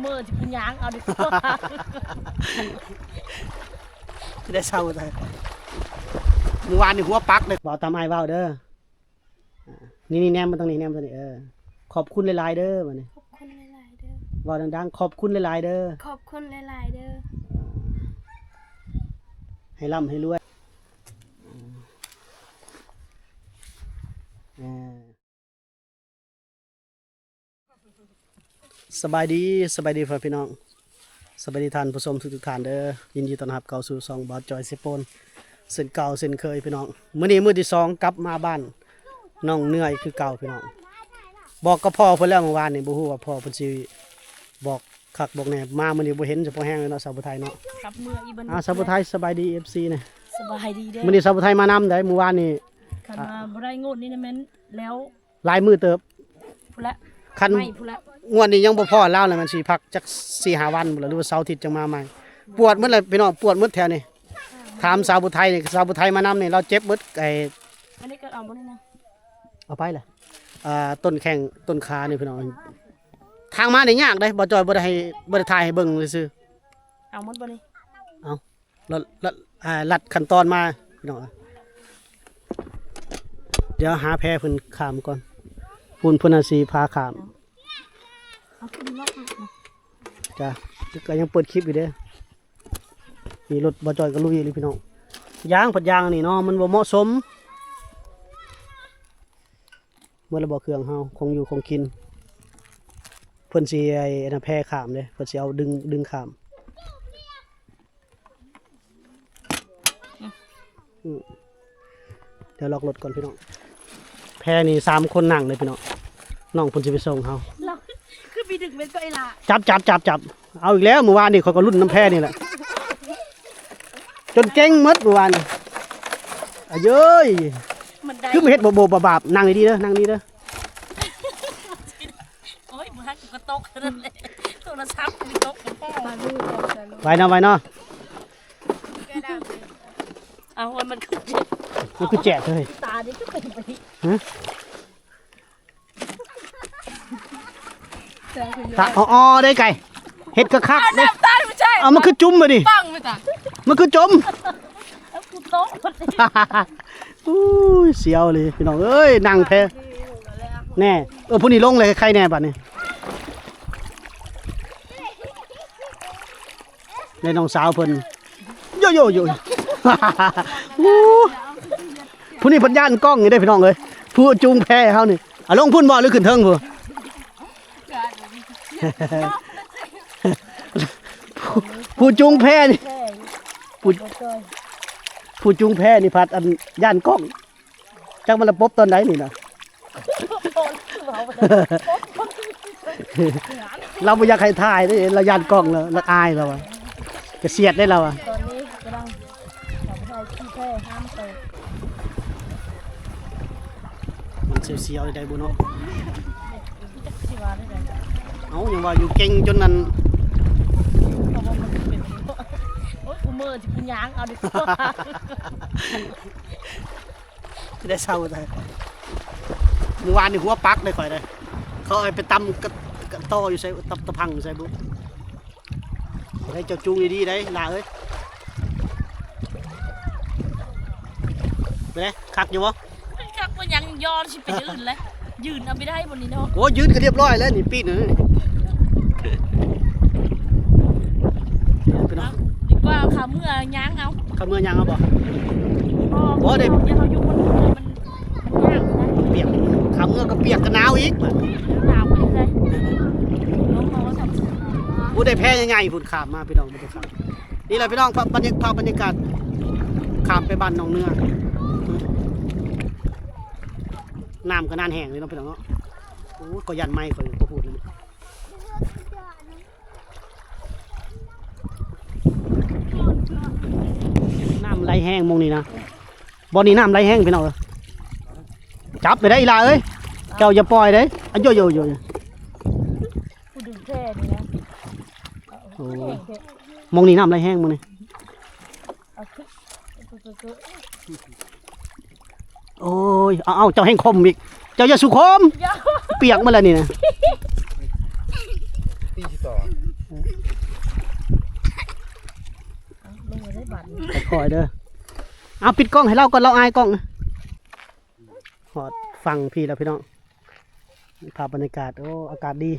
ເອີ ຊິກູຍ່າງເອົາດີກວ່າ ໄດ້ເຊົາແທ້. ມື້ວານນີ້ຫົວປັກເດ້ ເວົ້າຕາມອ້າຍເວົ້າເດີ. ນີ້ໆ ແນມມາທາງນີ້ ແນມມາທາງນີ້ ເອີ ຂອບຄຸນຫຼາຍໆເດີ ບາດນີ້ ຂອບຄຸນຫຼາຍໆເດີ ເວົ້າດັງໆ ຂອບຄຸນຫຼາຍໆເດີ ຂອບຄຸນຫຼາຍໆເດີ ໃຫ້ລ່ຳໃຫ້ລວຍ ເອີ. ສະບາຍດີ ສະບາຍດີພໍ່ແມ່ພີ່ນ້ອງ ສະບາຍດີທ່ານຜູ້ຊົມທຸກໆທ່ານເດີ. ຍິນດີຕ້ອນຮັບເຂົ້າສູ່ຊ່ອງບ່າວຈອຍເຊໂປນ ເຊັ່ນເກົ່າເຊັ່ນເຄີຍພີ່ນ້ອງ. ມື້ນີ້ມື້ທີສອງກັບມາບ້ານນ້ອງເນືອຍຄືເກົ່າພີ່ນ້ອງ. ບອກກັບພໍ່ເພິ່ນແລ້ວມື້ວານນີ້ ບໍ່ຮູ້ວ່າພໍ່ເພິ່ນຊິບອກຄັກບອກແນ່. ມາມື້ນີ້ບໍ່ເຫັນສະເພາະແຮງເລີຍເນາະ ສາວຜູ້ໄທເນາະ. ກັບເມືອອີກບັດນີ້ ອ່າ ສາວຜູ້ໄທ ສະບາຍດີ ເອັຟຊີ ແນ່. ສະບາຍດີເດີ. ມື້ນີ້ສາວຜູ້ໄທມານຳໃດ໋ ມື້ວານນີ້ ຄັນວ່າບໍ່ໄດ້ງວດນີ້ນະແມ່ນແລ້ວ ຫຼາຍມື້ເຕີບ ພຸ້ນລະ ຄັນ ໄມ້ພຸ້ນລະ ງວດນີ້ຍັງບໍ່ພໍລາວລະ ມັນຊິພັກຈັກສີ່ຫ້າວັນພຸ້ນລະ ຫຼືວ່າເສົາອາທິດຈັ່ງມາໃໝ່. ປວດໝົດລະພີ່ນ້ອງ ປວດໝົດແຖວນີ້. ຖາມສາວຜູ້ໄທນີ້ ສາວຜູ້ໄທມານຳນີ້ ລາວເຈັບໝົດ. ໄອ້ ອັນນີ້ກໍເອົາບໍ່ໄດ້ນະ ເອົາໄປລະ. ອ່າ ຕົ້ນແຂ້ງຕົ້ນຂານີ້ພີ່ນ້ອງ ທາງມານີ້ຍາກເດ້ ບ່າວຈອຍບໍ່ໄດ້ໃຫ້ ບໍ່ໄດ້ຖ່າຍໃຫ້ເບິ່ງຊື່ໆ. ເອົາໝົດບໍ່ນີ້ ເອົາ ລັດ ລັດ ອ່າ ລັດຂັ້ນຕອນມາພີ່ນ້ອງ. ດຽວຫາແພເພິ່ນຂ້າມກ່ອນ ພຸ້ນ ເພິ່ນອາດຊິພາຂ້າມ. ເອົາຂຶ້ນລົງມາ ຈ້າ ກໍຍັງເປີດຄລິບຢູ່ເດ້. ນີ້ລົດບ່າວຈອຍກໍລຸຍອີ່ຫຼີພີ່ນ້ອງ. ຢາງພັດຢາງອັນນີ້ເນາະ ມັນບໍ່ເໝາະສົມ. ໝົດແລ້ວບໍ່ເຄື່ອງເຮົາ ຂອງຢູ່ຂອງກິນ. ເພິ່ນຊິ ໄອ້ ອັນນັ້ນ ແພຂ້າມເດ້ ເພິ່ນຊິເອົາດຶງ ດຶງຂ້າມ. ອືມ ດຽວລັອກລົດກ່ອນພີ່ນ້ອງ. ແພນີ້ສາມຄົນນັ່ງເດ້ພີ່ນ້ອງ ນ້ອງເພິ່ນຊິໄປສົ່ງເຮົາ. ຄືໄປດຶງແມ່ນກໍໄອ້ຫຼ້າ ຈັບ ຈັບ ຈັບ ຈັບ. ເອົາອີກແລ້ວ ມື້ວານນີ້ຂ້ອຍກໍລຸ້ນນຳແພນີ້ແຫຼະ ຈົນເກັງໝົດມື້ວານນີ້. ອາເຢີຍ ມັນໄດ້ ຄືມາເຮັດໂບະໆບາບໆ. ນັ່ງດີໆເດີ ນັ່ງດີເດີ. ໂອ້ຍ ບໍ່ທັນ ກູກໍຕົກເທົ່ານັ້ນແຫຼະ ໂທລະສັບກູຕົກ. ໄວເນາະ ໄວເນາະ. ເອົາ ມັນຄືເຈັບ ມັນຄືແຈກເລີຍ ຕານີ້ຄືເປັນໄປ ຮະ? ຕາ ອໍໆ ໄດ້ໄກ່ ເຮັດຄັກໆເດ້. ເອົາ ມັນຄືຈຸ່ມບາດນີ້ ມັນຄືຈຸ່ມ. ອູ້ຍ ສຽວເລີຍພີ່ນ້ອງເອີຍ ນັ່ງແພແນ່. ເອີ ຜູ້ນີ້ລົງເລີຍ ໃຄແນ່ບາດນີ້. ໃນນ້ອງສາວເພິ່ນ ໂຢໂຢໂຢ ຜູ້ນີ້ເພິ່ນຢ້ານກ້ອງນີ້ເດ້ພີ່ນ້ອງເອີຍ. ຜູ້ຈູງແພເຮົານີ້ ອາ ລົງພຸ້ນບໍ່ ຫຼືຂຶ້ນເທິງພຸ້ນ? ຜູ້ ຜູ້ຈູງແພນີ້ ຜູ້ ຜູ້ຈູງແພນີ້ພັດ ອັນ ຢ້ານກ້ອງ. ຈັກມັນລະປົບຕອນໃດນີ້ນະ ລາວບໍ່ຢາກໃຫ້ຖ່າຍເດ້ ລາວຢ້ານກ້ອງ ລາວ ລາວອາຍລາວວ່າ ກະສຽດເດ້ລາວວ່າ. ຕອນນີ້ກຳລັງເຂົ້າໄປຖ່າຍທີ່ແພຫ້າມໄປ ມັນສຽວໆໄດ້ບໍ່ເນາະ. ຈັກຊິວ່າແນວໃດ ເອົ້າ ຍັງວ່າຢູ່ເກັ່ງຈົນນັ້ນ ເພາະວ່າມັນເປັນ ໂອ້ຍ ກູເມີຊິກູຍ່າງເອົາດີກວ່າ. ໄດ້ເຊົາໄດ້ ມື້ວານນີ້ຫົວປັກໄດ້ຂ້ອຍໄດ້ ເຂົາເອົາໄປຕຳກະ ກະຕໍຢູ່ໃສ ຕຳຕະພັງຢູ່ໃສບຸ. ໃຫ້ເຈົ້າຈູງດີໆໄດ້ຫຼ້າເອີຍ. ເປັນໃດ ຄັກຢູ່ບໍ່? ຄັກບໍ່ຫຍັງ ຍໍຊິເປັນອື່ນແຫຼະ ຢືນເອົາໄປໄດ້ບໍ່ນີ້ເນາະ. ໂອ້ຍ ຢືນກໍຮຽບຮ້ອຍແລ້ວນີ້ ປີນ ດີກວ່າເຂົ້າເມືອຍ່າງເອົາ ເຂົ້າເມືອຍ່າງເອົາບໍ່? ບໍ່ ບໍ່ໄດ້ ຢ່າເຮົາຢູ່ຄົນເດີ ມັນ ມັນຍາກນະ ປຽກ ເຂົ້າເມືອກໍປຽກກໍໜາວອີກ ໜາວອີກເລີຍ. ຜູ້ໃດແພໃຫຍ່ໆພຸ້ນ ຂ້າມມາພີ່ນ້ອງ ບໍ່ໄດ້ຂ້າມ. ນີ້ແຫຼະພີ່ນ້ອງ ພາບບັນຍາ ພາບບັນຍາກາດຂ້າມໄປບ້ານໜອງເນືອ ນ້ຳກໍນານແຫ້ງເລີຍເນາະພີ່ນ້ອງເນາະ. ໂອ້ຍ ກໍຢ້ານໄມ້ຂ້ອຍກໍພູດນີ້ ນ້ຳໄຫຼແຮງໝ່ອງນີ້ນະ ບ່ອນນີ້ນ້ຳໄຫຼແຮງພີ່ນ້ອງເອີຍ. ຈັບໄປໄດ້ອີ່ຫຼ້າເອີຍ ເຈົ້າຢ່າປ່ອຍເດ້. ອະ ໂຢໂຢໂຢ ຜູ້ດຶງແພນີ້ນະ. ໂອ້ ໝ່ອງນີ້ນ້ຳໄຫຼແຮງໝ່ອງນີ້. ໂອ້ຍ ເອົາໆ ເຈົ້າແຮ່ງຄົມອີກ ເຈົ້າຢ່າສູ່ຄົມ ປຽກໝົດແລ້ວນີ້ນະ. ຕີຕໍ່ ຄ່ອຍເດີ. ເອົາ ປິດກ້ອງໃຫ້ລາວກ່ອນ ລາວອາຍກ້ອງ. ຮອດຝັ່ງພີ້ແລ້ວພີ່ນ້ອງ. ພາບບັນຍາກາດ ໂອ້ ອາກາດດີ.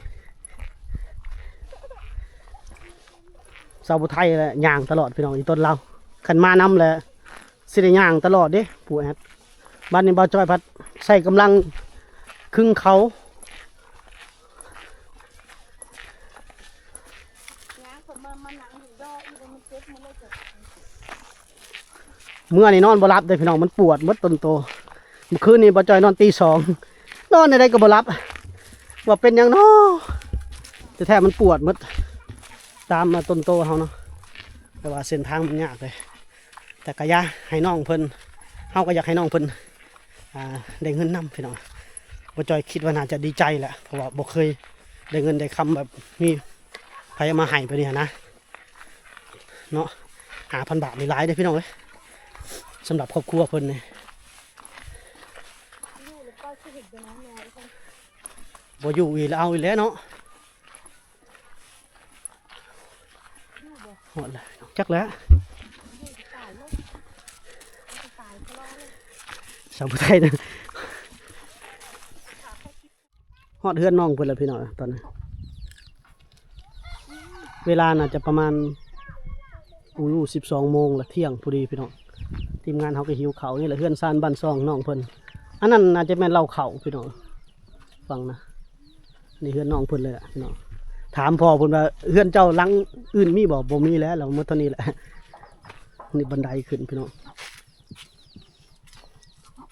ສາວຜູ້ໄທແຫຼະ ຍ່າງຕະຫຼອດພີ່ນ້ອງ ອີ່ຕົນລາວ. ຄັນມານຳແຫຼະ ຊິໄດ້ຍ່າງຕະຫຼອດເດ້ ປູແອດ. ບັດນີ້ບ່າວຈ້ອຍພັດໃຊ້ກຳລັງຄຶງເຂົາ. ເມື່ອນີ້ນອນບໍ່ຫຼັບເດ້ພີ່ນ້ອງ ມັນປວດໝົດຕົນໂຕ. ມື້ຄືນນີ້ບ່າວຈ້ອຍນອນຕີສອງ ນອນແນວໃດກໍບໍ່ຫຼັບ ວ່າເປັນຫຍັງນໍ ແທ້ໆມັນປວດໝົດຕາມຕົນໂຕເຮົາເນາະ. ແຕ່ວ່າເສັ້ນທາງມັນຍາກເດ້ ແຕ່ກໍຢ່າໃຫ້ນ້ອງເພິ່ນ ເຮົາກໍຢາກໃຫ້ນ້ອງເພິ່ນ ອ່າ ໄດ້ເງິນນຳພີ່ນ້ອງ. ບ່າວຈ້ອຍຄິດວ່າໜ້າຈະດີໃຈແຫຼະ ເພາະວ່າບໍ່ເຄີຍໄດ້ເງິນໄດ້ຄຳແບບມີໃຜເອົາມາໃຫ້ແບບນີ້ຫັ້ນນະ. ເນາະ ຫ້າພັນບາດນີ້ຫຼາຍເດ້ພີ່ນ້ອງເອີຍ ສຳລັບຄອບຄົວເພິ່ນນີ້. ບໍ່ຢູ່ອີກແລ້ວ ເອົາອີກແລ້ວເນາະ. ຮອດແລ້ວ ຈັກແລ້ວ ສາວຜູ້ໄທນະ. ຮອດເຮືອນນ້ອງເພິ່ນແລ້ວພີ່ນ້ອງ ຕອນນີ້ເວລາໜ້າຈະປະມານ ອູ ສິບສອງໂມງລະ ທ່ຽງພໍດີພີ່ນ້ອງ. ທີມງານເຮົາກໍຫິວເຂົ້າ. ນີ້ແຫຼະເຮືອນຊານບ້ານຊ່ອງນ້ອງເພິ່ນ. ອັນນັ້ນໜ້າຈະແມ່ນເລົ້າເຂົ້າພີ່ນ້ອງ ຟັງນະ. ນີ້ເຮືອນນ້ອງເພິ່ນເລີຍລະພີ່ນ້ອງ. ຖາມພໍ່ເພິ່ນວ່າ ເຮືອນເຈົ້າຫຼັງອື່ນມີບໍ່? ບໍ່ມີແລ້ວ ລາວໝົດເທົ່ານີ້ແຫຼະ. ນີ້ບັນໄດຂຶ້ນພີ່ນ້ອງ.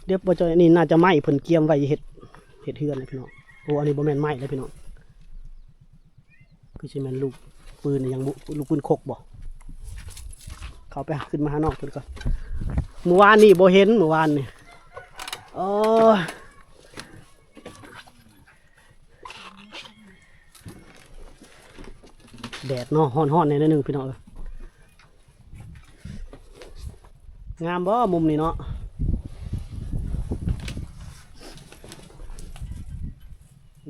ດຽວບໍ່ຈ່ອຍ ອັນນີ້ໜ້າຈະໄມ້ເພິ່ນກຽມໄວ້ເຮັດ ເຮັດເຮືອນນະພີ່ນ້ອງ. ໂອ້ ອັນນີ້ບໍ່ແມ່ນໄມ້ເດ້ພີ່ນ້ອງ ຄືຊິແມ່ນລູກປືນຫຍັງບຸ ລູກປືນຄົກບໍ່? ເຂົ້າໄປ ຂຶ້ນມາຫານ້ອງເພິ່ນກ່ອນ. ມື້ວານນີ້ບໍ່ເຫັນ ມື້ວານນີ້ ໂອ້ຍ. ແດດເນາະ ຮ້ອນໆ ແດ່ໜ້ອຍໜຶ່ງພີ່ນ້ອງເອີຍ. ງາມບໍ່ມຸມນີ້ເນາະ?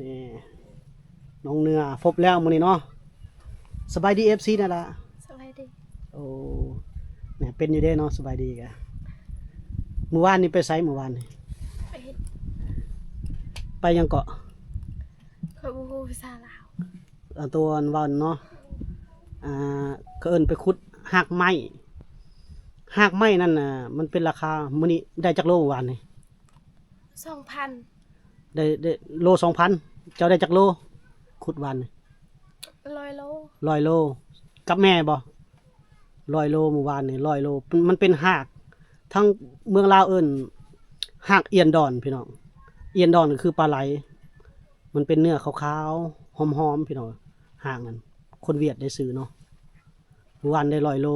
ນີ້ ນ້ອງເໜືອພົບແລ້ວມື້ນີ້ເນາະ. ສະບາຍດີ ເອັຟຊີ ແດ່ລະ. ສະບາຍດີ. ໂອ້ ແມ່ເປັນຢູ່ເດ້ເນາະ ສະບາຍດີກະ. ມື້ວານນີ້ໄປໃສ? ມື້ວານນີ້ ໄປເຮັດ ໄປຫຍັງເກາະ? ຂ້ອຍບໍ່ຮູ້ພາສາລາວ. ອັນຕົວອັນເວົ້າເນາະ ອ່າ ເຂົາເອີ້ນໄປຂຸດຮາກໄມ້. ຮາກໄມ້ນັ້ນນະ ມັນເປັນລາຄາ ມື້ນີ້ໄດ້ຈັກໂລ? ວານນີ້ ສອງພັນ. ໄດ້ ໄດ້ໂລສອງພັນ. ເຈົ້າໄດ້ຈັກໂລ? ຂຸດວານນີ້ ຮ້ອຍໂລ. ຮ້ອຍໂລ ກັບແມ່ບໍ່? ຮ້ອຍໂລ ມື້ວານນີ້ ຮ້ອຍໂລ. ມັນເປັນຮາກ ທາງເມືອງລາວເອີ້ນຮາກອຽນດອນພີ່ນ້ອງ. ອຽນດອນກໍຄືປາໄຫຼ ມັນເປັນເນື້ອຂາວໆ ຫອມໆ ພີ່ນ້ອງ. ຮາກນັ້ນ ຄົນຫວຽດໄດ້ຊື້ເນາະ. ມື້ວານໄດ້ຮ້ອຍໂລ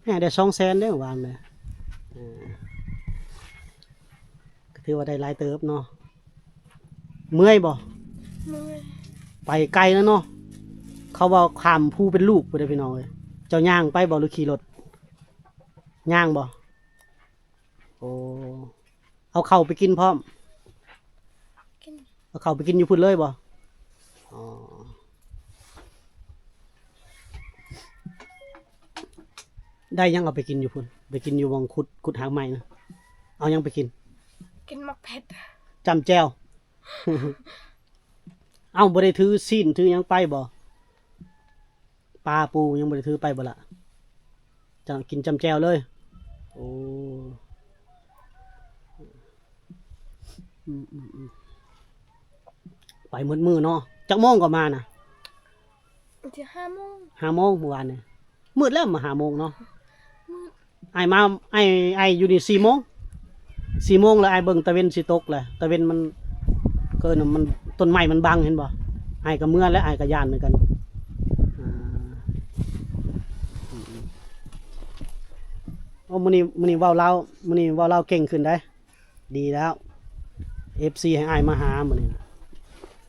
ແມ່ໄດ້ສອງແສນເດ້ມື້ວານເດ້. ເອີ ກໍຖືວ່າໄດ້ຫຼາຍເຕີບເນາະ. ເມື່ອຍບໍ່? ເມື່ອຍ. ໄປໄກແລ້ວເນາະ. ເຂົາວ່າຂ້າມພູເປັນລູກພຸ້ນເດ້ພີ່ນ້ອງເອີຍ. ເຈົ້າຍ່າງໄປບໍ່ ຫຼືຂີ່ລົດ? ຍ່າງບໍ່? ໂອ້ ເອົາເຂົ້າໄປກິນພ້ອມ? ກິນ. ເອົາເຂົ້າໄປກິນຢູ່ພຸ້ນເລີຍບໍ່? ອໍ ໄດ້ຫຍັງເອົາໄປກິນຢູ່ພຸ້ນ? ໄປກິນຢູ່ໝ່ອງຂຸດ ຂຸດຮາກໄມ້ນະ ເອົາຫຍັງໄປກິນ? ກິນໝາກເຜັດ ຈ້ຳແຈ່ວ. ເອົ້າ ບໍ່ໄດ້ຖືຊີ້ນຖືຫຍັງໄປບໍ່? ປາປູຍັງບໍ່ໄດ້ຖືໄປບໍ່ລະ? ຈະກິນຈ້ຳແຈ່ວເລີຍ. ໂອ້ ອືມໆໆ ໄປໝົດມື້ເນາະ. ຈັກໂມງກໍມານະ? ຊິຫ້າໂມງ. ຫ້າໂມງມື້ວານນີ້. ມືດແລ້ວ ມາຫ້າໂມງເນາະ. ມືດ. ອ້າຍມາ ອ້າຍ ອ້າຍຢູ່ນີ້ສີ່ໂມງ ສີ່ໂມງແລ້ວ ອ້າຍເບິ່ງຕາເວັນຊິຕົກແລ້ວ ຕາເວັນມັນ ເອີ້ນມັນ ຕົ້ນໄມ້ມັນບັງ ເຫັນບໍ່? ອ້າຍກໍເມື່ອແລ້ວ ອ້າຍກໍຢ້ານເໝືອນກັນ. ອ່າ ໂອ້ ມື້ນີ້ ມື້ນີ້ເວົ້າລາວ ມື້ນີ້ເວົ້າລາວເກັ່ງຂຶ້ນໄດ໋. ດີແລ້ວ ເອັຟຊີ ໃຫ້ອ້າຍມາຫາມື້ນີ້ນະ.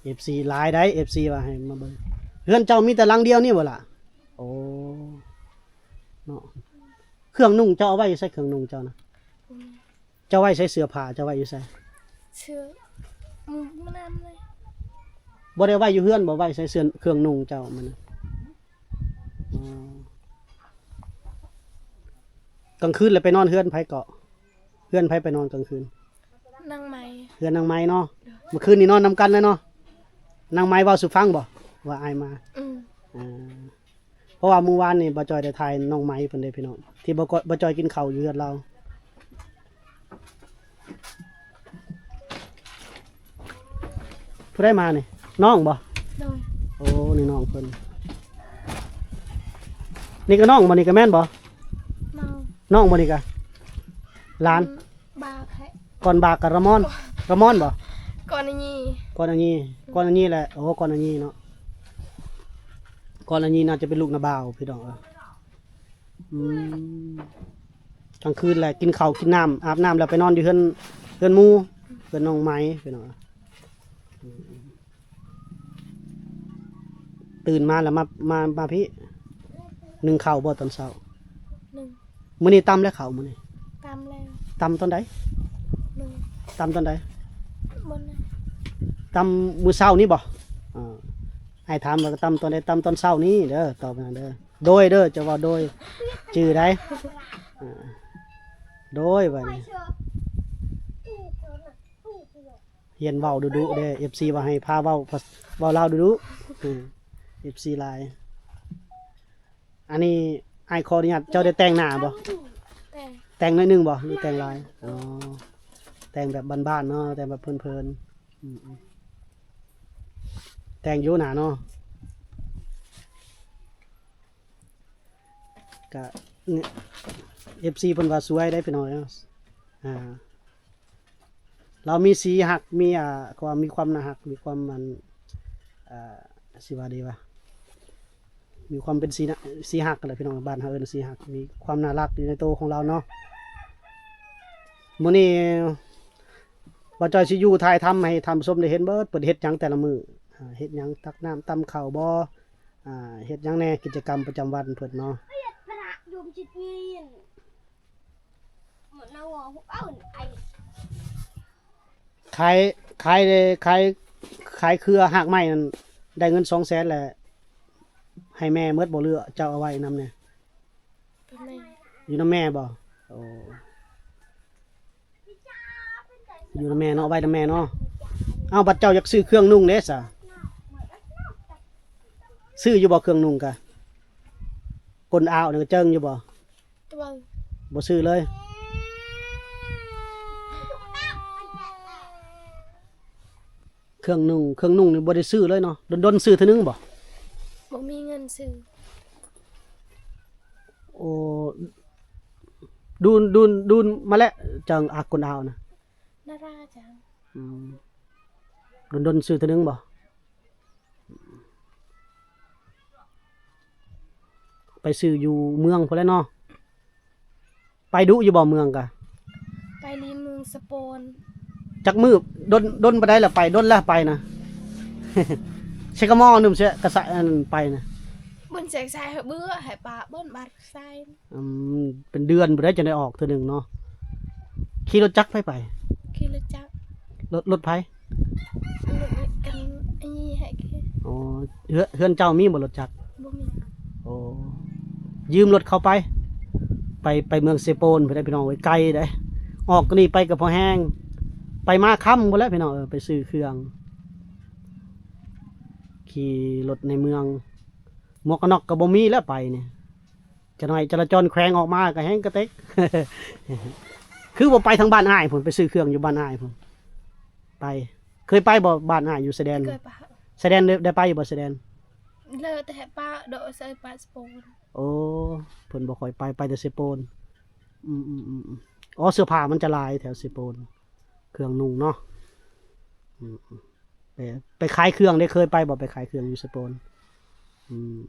ເອັຟຊີ ຫຼາຍໄດ໋ ເອັຟຊີ ວ່າໃຫ້ມາເບິ່ງ. ເຮືອນເຈົ້າມີແຕ່ຫຼັງດຽວນີ້ບໍ່ລະ? ໂອ້ ເນາະ. ເຄື່ອງນຸ່ງເຈົ້າເອົາໄວ້ຢູ່ໃສ? ເຄື່ອງນຸ່ງເຈົ້ານະ? ອືມ. ເຈົ້າໄວ້ໃສ? ເສື້ອຜ້າເຈົ້າໄວ້ຢູ່ໃສ? ເສື້ອ ອືມ ມັນນັ້ນເລີຍ. ບໍ່ໄດ້ໄວ້ຢູ່ເຮືອນບໍ່? ໄວ້ໃສເສື້ອ ເຄື່ອງນຸ່ງເຈົ້າມັນນະ? ອໍ ເ ກາງຄືນແລ້ວໄປນອນເຮືອນໃຜເກາະ? ເຮືອນໃຜໄປນອນກາງຄືນ? ນາງໄມ້. ເຮືອນນາງໄມ້ເນາະ. ໂດຍ. ເມື່ອຄືນນີ້ນອນນຳກັນເລີຍເນາະ. ນາງໄມ້ເວົ້າສູ່ຟັງບໍ່ ວ່າອ້າຍມາ? ອືມ. ເອີ ເພາະວ່າມື້ວານນີ້ບ່າວຈ້ອຍໄດ້ຖ່າຍນ້ອງໄມ້ເພິ່ນເດ້ພີ່ນ້ອງ ທີ່ບ່າວ ບ່າວຈ້ອຍກິນເຂົ້າຢູ່ເຮືອນລາວ. ຜູ້ໃດມານີ້? ນ້ອງບໍ່? ໂດຍ. ໂອ້ ນີ້ນ້ອງເພິ່ນ. ນີ້ກໍນ້ອງບໍ່? ນີ້ກໍແມ່ນບໍ່? ນ້ອງ. ນ້ອງບໍ່ນີ້ກະ? ຫຼານ. ອືມ ບາກແທ້. ກ່ອນບາກກະລະມອນ. ລະມອນບໍ່? ກ່ອນອັນນີ້. ກ່ອນອັນນີ້ ກ່ອນອັນນີ້ແຫຼະ. ໂອ້ ກ່ອນອັນນີ້ເນາະ. ກ່ອນອັນນີ້ໜ້າຈະເປັນລູກນ້າບ່າວພີ່ນ້ອງເອີຍ. ອືມ ກາງຄືນແຫຼະ ກິນເຂົ້າກິນນ້ຳ ອາບນ້ຳແລ້ວໄປນອນຢູ່ເຮືອນ ເຮືອນໝູ່ ເຮືອນນ້ອງໄມ້ພີ່ນ້ອງ. ອືມ ຕື່ນມາແລ້ວມາ ມາ ມາພີ້ ໜຶ້ງເຂົ້າບໍ່ຕອນເຊົ້າ? ໜຶ້ງ. ມື້ນີ້ຕຳແລ້ວເຂົ້າມື້ນີ້? ຕຳແລ້ວ. ຕຳຕອນໃດ? ໜຶ່ງ. ຕຳຕອນໃດ? ບໍ່ນະ. ຕຳມື້ເຊົ້ານີ້ບໍ່? ເອີ ອ້າຍຖາມວ່າຕຳຕອນໃດ? ຕຳຕອນເຊົ້ານີ້ເດີ ຕອບນັ້ນເດີ. ໂດຍເດີ ເຈົ້າເວົ້າໂດຍ ຈື່ໄດ໋. ເອີ ໂດຍ ບາດນີ້ ຮຽນເວົ້າດຸໆເດ້ ເອັຟຊີວ່າໃຫ້ພາເວົ້າ ເວົ້າລາວດຸໆ. ເອີ ເອັຟຊີຫຼາຍ. ອັນນີ້ອ້າຍຂໍອະນຸຍາດ ເຈົ້າໄດ້ແຕ່ງໜ້າບໍ່? ແຕ່ງ. ແຕ່ງໜ້ອຍໜຶ່ງບໍ່ ຫຼືແຕ່ງຫຼາຍ? ອໍ ແຕ່ງແບບບ້ານໆເນາະ ແຕ່ງແບບເພີນໆ. ອືມໆ ແຕ່ງຢູ່ໜ້າເນາະ. ກະ ເອັຟຊີເພິ່ນວ່າສວຍໄດ໋ພີ່ນ້ອງເອີຍ. ອ່າ ລາວມີສີຮັກ ມີ ອ່າ ຄວາມ ມີຄວາມໜ້າຮັກ ມີຄວາມ ອັນ ອ່າ ຊິວ່າດີວ່າ ມີຄວາມເປັນສີນະ ສີຮັກຫັ້ນແຫຼະພີ່ນ້ອງ ບ້ານເຮົາເອີ້ນສີຮັກ ມີຄວາມໜ້າລັກຢູ່ໃນໂຕຂອງລາວເນາະ. ມື້ນີ້ບ່າວຈ້ອຍຊິຢູ່ຖ່າຍທຳໃຫ້ທ່ານຜູ້ຊົມໄດ້ເຫັນເບິດ ເພິ່ນເຮັດຫຍັງແຕ່ລະມື້ ອ່າ ເຮັດຫຍັງ ຕັກນ້ຳ ຕຳເຂົ້າບໍ່ ອ່າ ເຮັດຫຍັງແດ່ ກິດຈະກຳປະຈຳວັນເພິ່ນເນາະ. ຂາຍ ຂາຍ ຂາຍ ຂາຍເຄືອຮາກໄມ້ນັ້ນ ໄດ້ເງິນສອງແສນແລ້ວ ໃຫ້ແມ່ໝົດບໍ່ ຫຼືເຈົ້າເອົາໄວ້ນຳແດ່? ແມ່. ຢູ່ນຳແມ່ບໍ່? ໂອ້ ຢູ່ນຳແມ່ເນາະ ໄວ້ນຳແມ່ເນາະ. ເອົ້າ ບັດເຈົ້າຢາກຊື້ເຄື່ອງນຸ່ງເດ້ສະ ຊື້ຢູ່ບໍ່ເຄື່ອງນຸ່ງກະ? ກົ້ນອາວນີ້ກະເຈິງຢູ່ບໍ່? ບໍ່ ບໍ່ຊື້ເລີຍ. ເຄື່ອງນຸ່ງ ເຄື່ອງນຸ່ງນີ້ບໍ່ໄດ້ຊື້ເລີຍເນາະ ດົນໆຊື້ເທື່ອໜຶ່ງບໍ່? ບໍ່ມີເງິນຊື້. ໂອ້ ດຸນ ດຸນ ດຸນມາແລ້ວ ຈັ່ງອາກກົ້ນອາວນະ. ນາລາຈັ່ງ. ອືມ ດົນໆຊື້ເທື່ອໜຶ່ງບໍ່? ໄປຊື້ຢູ່ເມືອງພຸ້ນແຫຼະເນາະ. ໄປດຸຢູ່ບໍ່ເມືອງກະ? ໄປລີ້ນເມືອງສະໂປນ. ຈັກມື້? ດົນ ດົນປານໃດລະໄປ? ດົນລະໄປນະ. ໃສ່ກະໝໍ້ໜຶ່ງເສຍກະສະ ອັນໄປນະ. ເບິ່ນແສງສາຍເບືອໃຫ້ປາເບິ່ນບາດໃສ່. ອືມ ເປັນເດືອນພຸ້ນໃດຈັ່ງໄດ້ອອກເທື່ອໜຶ່ງເນາະ. ຂີ່ລົດຈັກໃຜໄປ? ຂີ່ລົດຈັກ. ລົດ ລົດໃຜ? ລົດກັນ ອັນນີ້ໃຫ້. ອໍ ເຮືອນ ເຮືອນເຈົ້າມີບໍ່ລົດຈັກ? ບໍ່ມີ. ໂອ້ ຢືມລົດເຂົາໄປ ໄປ ໄປເມືອງເຊໂປນພຸ້ນເດ້ພີ່ນ້ອງເອີຍ ໄກເດ້. ອອກນີ້ໄປກະພໍແຮງ ໄປມາຄ່ຳພຸ້ນແຫຼະພີ່ນ້ອງເອີຍ ໄປຊື້ເຄື່ອງ ຂີ່ລົດໃນເມືອງ. ໝວກກັນນັອກກະບໍ່ມີແລ້ວໄປນີ້. ຈະໜ້ອຍຈະລາຈອນແຂວງອອກມາກະແຮງກະເຕັກ. ຄືບໍ່ໄປທາງບ້ານອ້າຍພຸ້ນ ໄປຊື້ເຄື່ອງຢູ່ບ້ານອ້າຍພຸ້ນ. ໄປ ເຄີຍໄປບໍ່ບ້ານອ້າຍຢູ່ຊາຍແດນ? ເຄີຍໄປ. ຊາຍແດນໄດ້ ໄດ້ໄປຢູ່ບໍ່ຊາຍແດນ? ເລີແຕ່ປາ ໂດ ໃສ່ປາສະໂປນ. ໂອ້ ເພິ່ນບໍ່ຄ່ອຍໄປ ໄປແຕ່ເຊໂປນ. ອືມໆໆໆ ອໍ ເສື້ອຜ້າມັນຈະຫຼາຍແຖວເຊໂປນ ເຄື່ອງນຸ່ງເນາະ. ອືມ ໄປ ໄປຂາຍເຄື່ອງເດ້ ເຄີຍໄປບໍ່ ໄປຂາຍເຄື່ອງຢູ່ເຊໂປນ? ອືມ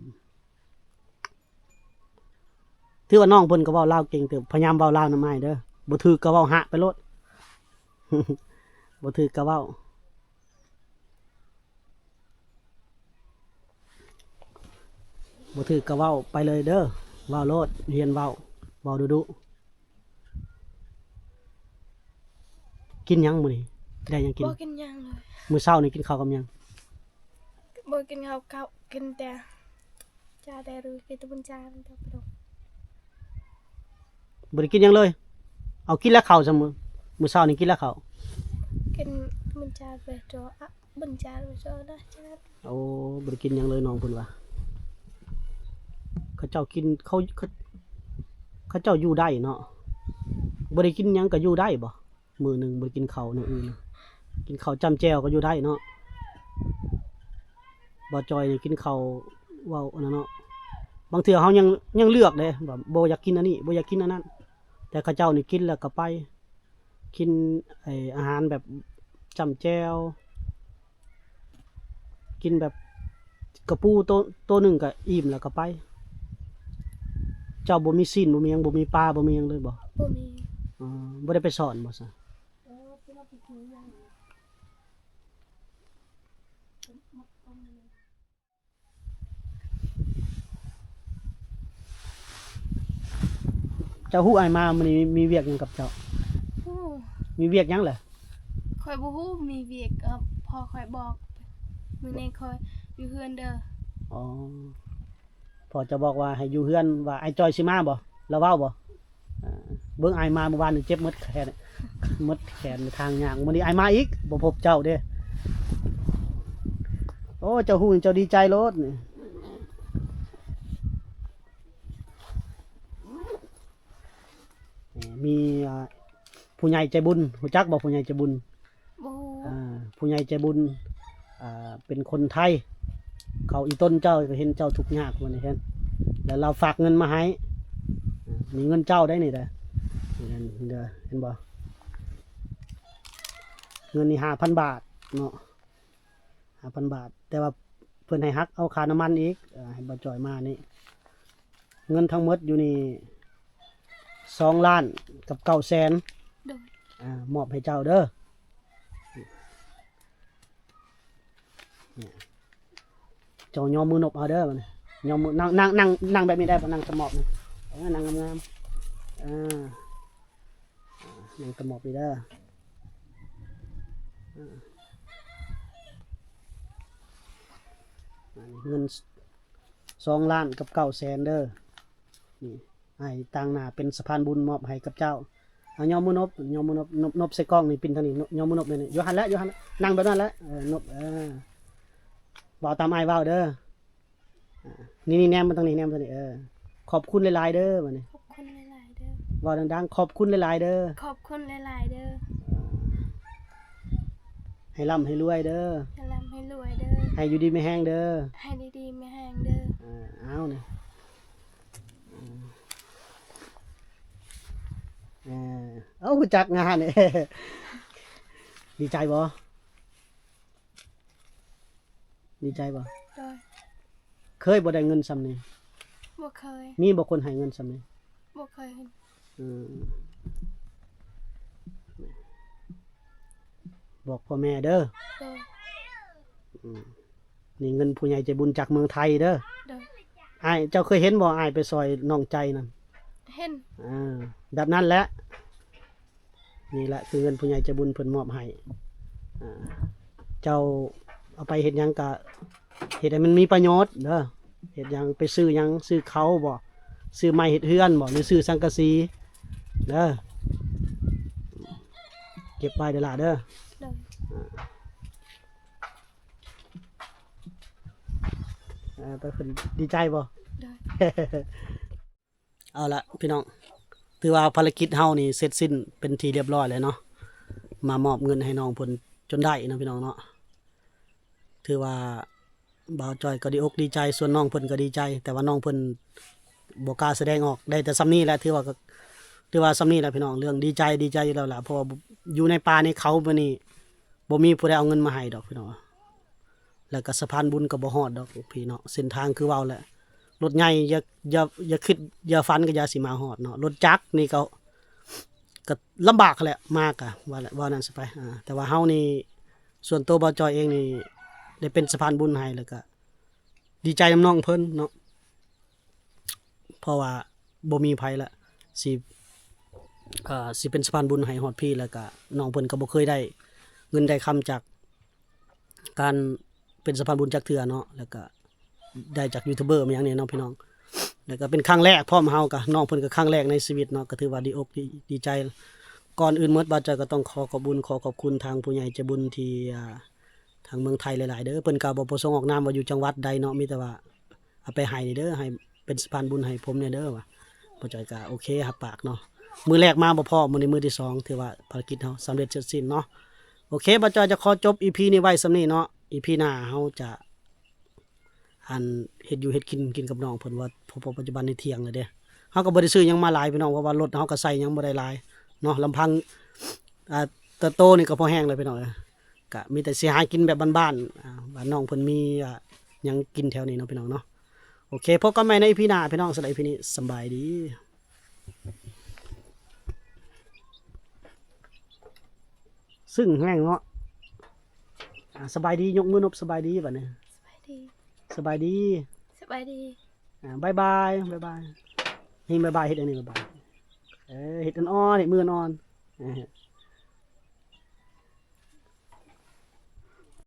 ຖືວ່ານ້ອງເພິ່ນກໍເວົ້າລາວເກັ່ງເຕີບ ພະຍາຍາມເວົ້າລາວນຳອ້າຍເດີ ບໍ່ຖືກກໍເວົ້າຫະໄປໂລດ ບໍ່ຖືກກໍເວົ້າ ບໍ່ຖືກກໍເວົ້າໄປເລີຍເດີ ເວົ້າໂລດ ຮຽນເວົ້າ ເວົ້າດຸໆ. ກິນຫຍັງມື້ນີ້? ໄດ້ຫຍັງກິນ? ບໍ່ກິນຫຍັງເລີຍ. ມື້ເຊົ້ານີ້ກິນເຂົ້າກັບຫຍັງ? ບໍ່ກິນເຂົ້າ ເຂົ້າ ກິນແຕ່ ຈາແຕ່ ຫຼື ກິນແຕ່ບຸນຈານ ແຕ່ປະດົກ. ບໍ່ໄດ້ກິນຫຍັງເລີຍ. ເອົາ ກິນແລ້ວເຂົ້າຊະ ມື້ ມື້ເຊົ້ານີ້ກິນແລ້ວເຂົ້າ? ກິນ ມັນຈານໄປໂຕ ອະ ມັນຈານໄປໂຕນະຈານ. ໂອ້ ບໍ່ໄດ້ກິນຫຍັງເລີຍ ນ້ອງເພິ່ນວ່າ. ເຂົາເຈົ້າກິນ ເຂົາ ເຂົາ ເຂົາເຈົ້າຢູ່ໄດ້ເນາະ. ບໍ່ໄດ້ກິນຫຍັງກໍຢູ່ໄດ້ບໍ່? ມື້ໜຶ່ງບໍ່ໄດ້ກິນເຂົ້າແນວອື່ນ ກິນເຂົ້າຈ້ຳແຈ່ວກໍຢູ່ໄດ້ເນາະ. ບ່າວຈ່ອຍນີ້ກິນເຂົ້າ ເວົ້າອັນນັ້ນເນາະ. ບາງເທື່ອເຮົາຍັງ ຍັງເລືອກເດ້ ວ່າບໍ່ຢາກກິນອັນນີ້ ບໍ່ຢາກກິນອັນນັ້ນ, ແຕ່ເຂົາເຈົ້ານີ້ກິນແລ້ວກໍໄປ ກິນ ເອີ ອາຫານແບບຈ້ຳແຈ່ວ ກິນແບບກະປູໂຕ ໂຕໜຶ່ງກໍອີ່ມແລ້ວກໍໄປ. ເຈົ້າບໍ່ມີຊີ້ນ ບໍ່ມີຫຍັງ ບໍ່ມີປາ ບໍ່ມີຫຍັງເລີຍບໍ່? ບໍ່ມີ. ອໍ ບໍ່ໄດ້ໄປສອນບໍ່ຊະ? ເຈົ້າຮູ້ອ້າຍມາມື້ນີ້ມີວຽກຫຍັງກັບເຈົ້າ? ຮູ້. ມີວຽກຫຍັງລະ? ຂ້ອຍບໍ່ຮູ້ ມີວຽກ ເອີ ພໍ່ຂ້ອຍບອກ. ມື້ນີ້ຂ້ອຍຢູ່ເຮືອນເດີ. ອໍ ພໍ່ເຈົ້າບອກວ່າໃຫ້ຢູ່ເຮືອນ ວ່າອ້າຍຈ່ອຍຊິມາບໍ່? ລາວເວົ້າບໍ່? ເບິ່ງອ້າຍມາມື້ວານນີ້ເຈັບໝົດແຂນ ໝົດແຂນທາງຍ່າງ. ມື້ນີ້ອ້າຍມາອີກ ບໍ່ພົບເຈົ້າເດ້. ໂອ້ ເຈົ້າຮູ້ ເຈົ້າດີໃຈໂລດນີ້. ມີ ອ່າ ຜູ້ໃຫຍ່ໃຈບຸນ ຮູ້ຈັກບໍ່ ຜູ້ໃຫຍ່ໃຈບຸນ? ບໍ່ຮູ້. ອ່າ ຜູ້ໃຫຍ່ໃຈບຸນ ອ່າ ເປັນຄົນໄທ ເຂົາອີ່ຕົນເຈົ້າ ເຫັນເຈົ້າທຸກຍາກ ວ່ານີ້ເຫັນ ແລ້ວລາວຝາກເງິນມາໃຫ້. ອ່າ ນີ້ເງິນເຈົ້າໄດ໋ນີ້ເດີ ເຫັນບໍ່? ເງິນນີ້ຫ້າພັນບາດເນາະ. ຫ້າພັນບາດ ແຕ່ວ່າເພິ່ນໃຫ້ຫັກເອົາຄ່ານ້ຳມັນອີກ ເອີ ໃຫ້ບ່າວຈ່ອຍມານີ້. ເງິນທັງໝົດຢູ່ນີ້ສອງລ້ານກັບເກົ້າແສນ. ໂດຍ. ອ່າ ມອບໃຫ້ເຈົ້າເດີ. ເຈົ້າຍໍມືນົບເອົາເດີ ບາດນີ້ ຍໍມື ນັ່ງ ນັ່ງ ນັ່ງ ນັ່ງແບບນີ້ໄດ້ບໍ່? ນັ່ງຕະໝອບນີ້ ເອີ ນັ່ງງາມໆ ເອີ. ອ່າ ນັ່ງຕະໝອບນີ້ເດີ. ອ່າ ອັນນີ້ເງິນສອງລ້ານກັບເກົ້າແສນເດີ. ນີ້ ອ້າຍຕາງໜ້າເປັນສະພານບຸນມອບໃຫ້ກັບເຈົ້າ. ເອົາ ຍໍມືນົບ ຍໍມືນົບ ນົບ ນົບໃສ່ກ້ອງນີ້ ປິ່ນທາງນີ້ ຍໍມືນົບແບບນີ້ ຢູ່ຫັ້ນແຫຼະ ຢູ່ຫັ້ນ ນັ່ງແບບນັ້ນແຫຼະ ເອີ ນົບ ເອີ. ເວົ້າຕາມອ້າຍເວົ້າເດີ. ອ່າ ນີ້ໆ ແນມມາທາງນີ້ ແນມມາທາງນີ້ ເອີ ຂອບຄຸນຫຼາຍໆເດີ ບາດນີ້ ຂອບຄຸນຫຼາຍໆເດີ. ເວົ້າດັງໆ ຂອບຄຸນຫຼາຍໆເດີ ຂອບຄຸນຫຼາຍໆເດີ. ໃຫ້ລ່ຳໃຫ້ລວຍເດີ ໃຫ້ລ່ຳໃຫ້ລວຍເດີ ໃຫ້ຢູ່ດີມີແຮງເດີ ໃຫ້ຢູ່ດີມີແຮງເດີ. ເອີ ເອົານີ້ ເອີ ເອົາ ຮູ້ຈັກງານນີ້ ດີໃຈບໍ່? ດີໃຈບໍ່? ໂດຍ. ເຄີຍບໍ່ໄດ້ເງິນຊ່ຳນີ້? ບໍ່ເຄີຍ. ມີບໍ່ຄົນໃຫ້ເງິນຊ່ຳນີ້? ບໍ່ເຄີຍເຫັນ. ອືມ ບອກພໍ່ແມ່ເດີ. ໂດຍ. ອືມ ນີ້ເງິນຜູ້ໃຫຍ່ໃຈບຸນຈາກເມືອງໄທເດີ. ໂດຍ. ອ້າຍ ເຈົ້າເຄີຍເຫັນບໍ່ ອ້າຍໄປຊ່ອຍນ້ອງໃຈນັ້ນ? ເຫັນ. ອ່າ ແບບນັ້ນແຫຼະ. ນີ້ແຫຼະຄືເງິນຜູ້ໃຫຍ່ໃຈບຸນເພິ່ນມອບໃຫ້. ອ່າ ເຈົ້າເອົາໄປເຮັດຫຍັງກະເຮັດໃຫ້ມັນມີປະໂຫຍດເດີ. ເຮັດຫຍັງ ໄປຊື້ຫຍັງ ຊື້ເຂົ້າບໍ່ ຊື້ໄມ້ເຮັດເຮືອນບໍ່ ຫຼືຊື້ສັງກະສີເດີ. ເກັບໄວ້ເດີຫຼ້າເດີ. ໂດຍ. ອ່າ ເອີ ເພິ່ນດີໃຈບໍ່? ໂດຍ. ເອົາລະພີ່ນ້ອງ ຖືວ່າພາລະກິດເຮົານີ້ເສັດສິ້ນເປັນທີ່ລຽບຮ້ອຍແລ້ວເນາະ. ມາມອບເງິນໃຫ້ນ້ອງເພິ່ນຈົນໄດ້ເນາະພີ່ນ້ອງເນາະ. ຖືວ່າບ່າວຈ່ອຍກໍດີອົກດີໃຈ ສ່ວນນ້ອງເພິ່ນກໍດີໃຈ ແຕ່ວ່ານ້ອງເພິ່ນບໍ່ກ້າສະແດງອອກ ໄດ້ແຕ່ຊ່ຳນີ້ແຫຼະ. ຖືວ່າ ຖືວ່າຊ່ຳນີ້ແຫຼະພີ່ນ້ອງ ເລື່ອງດີໃຈ ດີໃຈຢູ່ແລ້ວລະ ເພາະວ່າຢູ່ໃນປ່າໃນເຂົາແບບນີ້ ບໍ່ມີຜູ້ໃດເອົາເງິນມາໃຫ້ດອກພີ່ນ້ອງ. ແລ້ວກໍສະພານບຸນກໍບໍ່ຮອດດອກພີ່ເນາະ. ເສັ້ນທາງຄືເວົ້າແຫຼະ ລົດໃຫຍ່ຢ່າ ຢ່າ ຢ່າຄິດຢ່າຝັນກໍຢ່າຊິມາຮອດເນາະ. ລົດຈັກນີ້ກໍ ກໍລຳບາກຫັ້ນແຫຼະ ມາກະວ່າແຫຼະ ເວົ້ານັ້ນຊະໄປ. ອ່າ ແຕ່ວ່າເຮົານີ້ ສ່ວນໂຕບ່າວຈ່ອຍເອງນີ້ ໄດ້ເປັນສະພານບຸນໃຫ້ ແລ້ວກໍດີໃຈນຳນ້ອງເພິ່ນເນາະ. ເພາະວ່າບໍ່ມີໃຜລະຊິ ເອີ ຊິເປັນສະພານບຸນໃຫ້ຮອດພີ້ ແລ້ວກະນ້ອງເພິ່ນກໍບໍ່ເຄີຍໄດ້ເງິນໄດ້ຄຳຈາກການເປັນສະພານບຸນຈັກເທື່ອເນາະ. ແລ້ວກະໄດ້ຈາກຢູທູບເບີ ແມ່ນຫຍັງນີ້ເນາະພີ່ນ້ອງ. ແລ້ວກໍເປັນຄັ້ງແລກພ້ອມເຮົາ ກໍນ້ອງເພິ່ນກໍຄັ້ງແລກໃນຊີວິດເນາະ ກໍຖືວ່າດີອົກດີ ດີໃຈ. ກ່ອນອື່ນໝົດ ບ່າວຈ້ອຍກໍຕ້ອງຂໍຂອບບຸນ ຂໍຂອບຄຸນທາງຜູ້ໃຫຍ່ໃຈບຸນທີ່ ອ່າ ທາງເມືອງໄທຫຼາຍໆເດີ. ເພິ່ນກໍບໍ່ປະສົງອອກນາມວ່າຢູ່ຈັງຫວັດໃດເນາະ ມີແຕ່ວ່າເອົາໄປໃຫ້ເດີ ໃຫ້ເປັນສະພານບຸນໃຫ້ຜົມແດ່ເດີວ່າ. ບ່າວຈ້ອຍກໍໂອເຄ ຮັບປາກເນາະ. ມື້ແລກມາບໍ່ພໍ້ ມື້ນີ້ມື້ທີສອງ ຖືວ່າພາລະກິດເຮົາສຳເລັດເສັດສິ້ນເນາະ. ໂອເຄ ບ່າວຈ້ອຍຈະຂໍຈົບອີພີນີ້ໄວ້ສ່ຳນີ້ເນາະ. ອີພີໜ້າເຮົາຈະ ອັນເຮັດຢູ່ເຮັດກິນ ກິນກັບນ້ອງເພິ່ນວ່າ ເພາະ ເພາະປັດຈຸບັນນີ້ທ່ຽງແລ້ວເດ້. ເຮົາກໍບໍ່ໄດ້ຊື້ຫຍັງມາຫຼາຍພີ່ນ້ອງ ເພາະວ່າລົດເຮົາກໍໃສ່ຫຍັງບໍ່ໄດ້ຫຼາຍເນາະ. ລຳພັງ ອ່າ ໂຕໆນີ້ກໍພໍແຮງແລ້ວພີ່ນ້ອງເອີຍ. ກະມີແຕ່ຊິຫາກິນແບບບ້ານໆ ອ່າ ບ້ານນ້ອງເພິ່ນມີ ອ່າ ຫຍັງກິນແຖວນີ້ເນາະພີ່ນ້ອງເນາະ. ໂອເຄ ພົບກັນໃໝ່ໃນອີພີໜ້າພີ່ນ້ອງ. ສຳລັບອີພີນີ້ສະບາຍດີ. ຊຶ່ງແຮງເນາະ. ອ່າ ສະບາຍດີ ຍົກມືນົບສະບາຍດີບັດນີ້. ສະບາຍດີ ສະບາຍດີ ສະບາຍດີ. ອ່າ ບາຍບາຍ ບາຍບາຍ. ເຮັດບາຍບາຍ ເຮັດອັນນີ້ບາຍບາຍ. ເອີ ເຮັດອ່ອນໆ ເຮັດມືອ່ອນໆ. ເອີ